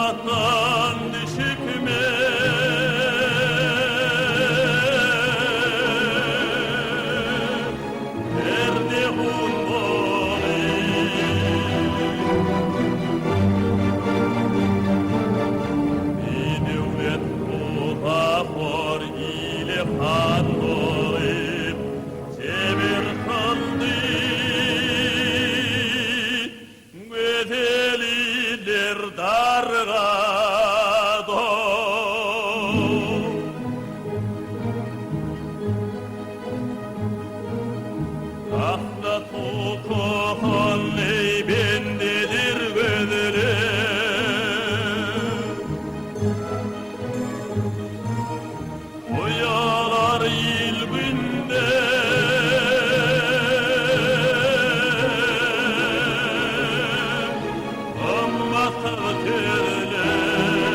Atdan düşüp men Perdehun bolyp. Bidöwlet gusahor ile han bolyp, Jebir kyldy. Gözel iller dargado. Tahta tutulan eý bendedir gözler. Oýalar il-günde. Gymmatsyz sözler.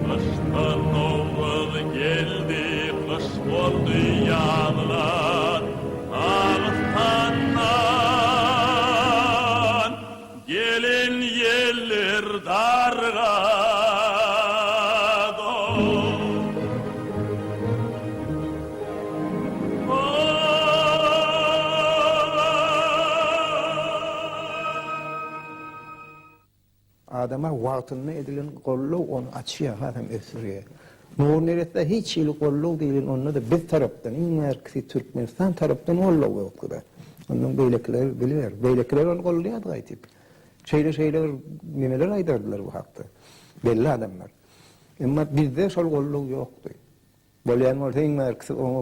Gyşdan Nowruz geldi, gyş boldy ýazlar. Dagystandan Gelen ýeller dargado. Adama wagtynda edilen goldaw ony açýar, hasam ösdürýär. Nury neresse hiç hili goldaw diýlen onda-da biz tarapdan, iň bärkisi Türkmenistan tarapdan goldaw ýokdy-da. Ondan beýlekiler biliber. Beýlekiler ony goldaýardy gaýtyp. Şeýle-şeýle bir nemeler aýdardylar bu hakda. Belli adamlar. Emma bizde şol goldaw ýokdy. Bolýan bolsa iň bärkisi oňa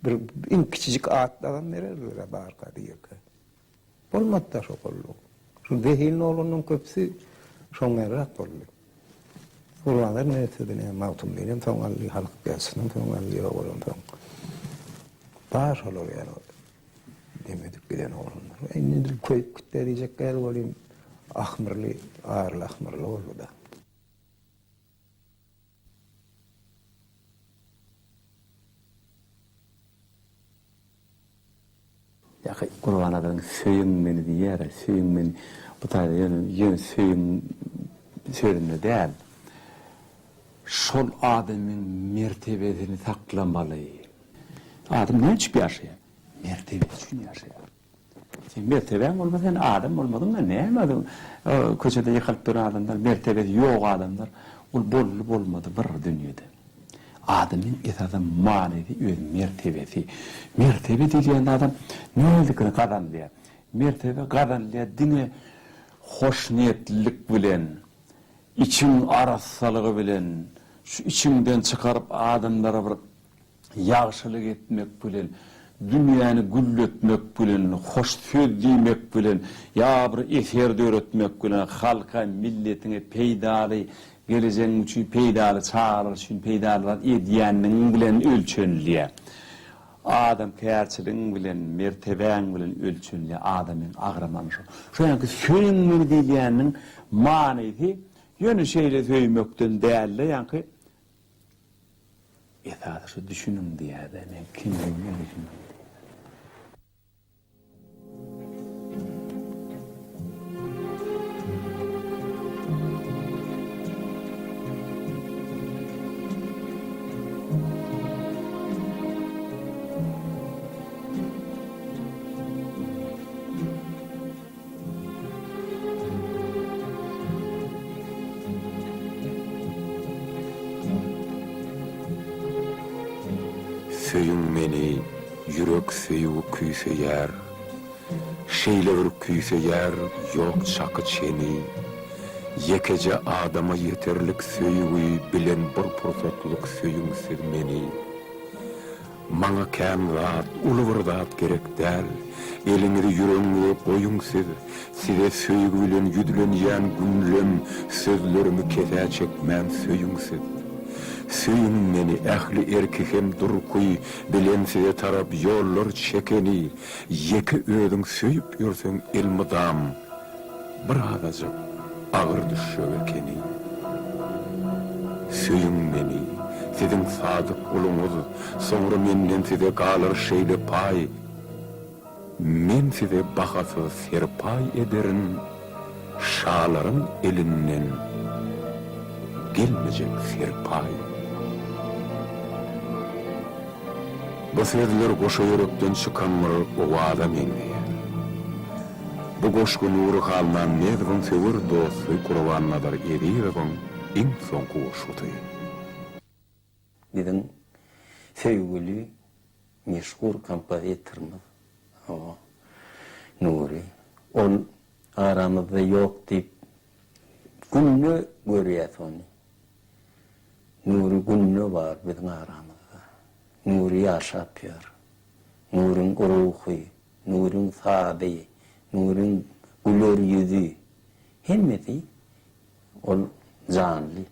bir iň kiçijik at dagam bererdiler barka diýerkä. Bolmady-da şo goldaw. Şu zehinli oglanlaryň köpüsi şoň ýalyrak boldy. Gurbannazar neresede näme Magtymgulyny hem soň aldy, Halk ýazyjysyny hem soň aldy ýogalansoň. Bar şolar ýaly dem edip giden oglanlar. Indi edil köýüp gitdi diýjek däl welin, ahmyrly, arly ahmyrly boldy-da. Ýa-ha Gurbannazaryň Söýüň meni diýýär-ä, söýüň meni bu taýda ýöne ýöne söýüň sözünde däl. Şol adamyň mertebesini saklamaly. Adam näme üçin ýaşaýar? Mertebesi üçin ýaşaýar. Sen mertebäň bolmasa sen adam bolmadyň-da näme köçede ýykylyp duran adamlar, mertebesi ýok adamlar ol boldy bolmady bir dünýede. Adamyň esasy manysy öz mertebesi. Mertebe diýilýän zadam nälikini gazanylýar. Mertebe gazanylýar diňe hoşniýetlilik bilen, içiň arassalygy bilen, şu içiňden çykaryp adamlara bir ýagşylyk etmek bilen, dünýäni gülletmek bilen, hoş söz diýmek bilen, ýa bir eser döretmek bilen halka, milletiňe peýdaly, gelejegiň üçin peýdaly, çagalar üçin peýdaly zat edýänligiň bilen ölçenilýär. Adamkärçiligiň bilen, mertebäň bilen ölçenilýär adamyň agramy ana şo. Şo ýaňky söýüň meni diýilýäniniň manysy ýöne şeýle söýmekden däl-de, ýaňky Esasy şu düşüniň diýýärde men kimligime düşüniň diýýär. Söýüň meni, ýürek söýgi küýseýär. Şeýle bir küýseýär, ýok çaky-çeni. Ýekeje adama ýeterlik söýgi bilen bir pursatlyk söýüň siz meni. Maňa kän zat, uly bir zat gerek däl. Eliňizi ýüregiňize goýuň siz. Size söýgi bilen ýüzlenýän günlem sözlerimi kesä çekmän söýüň siz. Söýüň meni ähli erki hem durky bilen size tarap ýollar çekeni, ýeke özüň söýüp ýörseň elmydam. Bir azajyk agyr düşjek ekeni. Söýüň meni, siziň sadyk guluňyz, soňra menden size galar şeýle paý. Men size bahasyz serpaý ederin, şalaryň elinden gelmejek serpaý. Bu sözler goşa ýürekden çykan bir owaza meňzeýär. Bu goşgy Nury Halmämmedowyň söwer dosty Gurbannazar Ezizowyň iň soňky goşgusy. Biziň söýgüli meşhur kompozitorymyz hawa, Nury. Ol aramyzda ýok diýip günde görýäs ony. Nury günde bar biziň aramyzda. Nury ýaşap ýör. Nuryň ruhy, Nuryň sazy, Nuryň güler ýüzi hemmesi ol janly.